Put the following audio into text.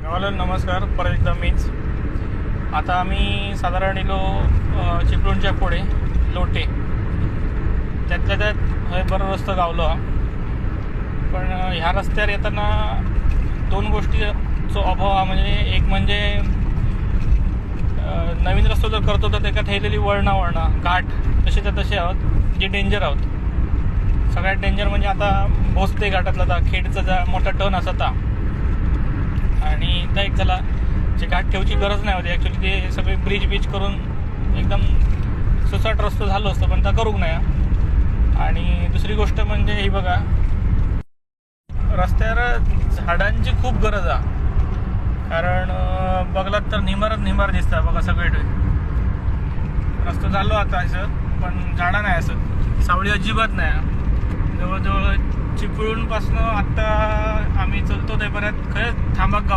Hello नमस्कार, परत एकदा मीच. आता आम्ही साधारण इलो चिपळूणच्या पुढे लोटे, त्यातल्या त्यात हय बरो रस्तो गावलो हा. पण ह्या रस्त्यार येताना दोन गोष्टीचो अभाव हा. म्हणजे एक म्हणजे नवीन रस्तो जर करतो तर तेका थेयलेली वळणा वळणा घाट तसेच्या तसे आहोत, जे डेंजर आहोत. सगळ्यात डेंजर म्हणजे आता भोसले घाटातला ता खेडचा जा मोठा टर्न असा ता. आणि त्या एक झाला जे घाट ठेवची गरज नाही होती ॲक्च्युली, ते सगळे ब्रिज बीज करून एकदम सुसाट रस्तो झालो असतो, पण त्या करूक नाही. आणि दुसरी गोष्ट म्हणजे ही बघा, रस्त्यावर झाडांची खूप गरज आहे. कारण बघलात तर निमारच निमार दिसता बघा सगळीकडे. रस्तो झालो आता असं, पण झाडं नाही, असं सावळी अजिबात नाही. जवळजवळ चिपळूणपासनं आत्ता आम्ही चलतो ते परत खरंच थांबाक गाव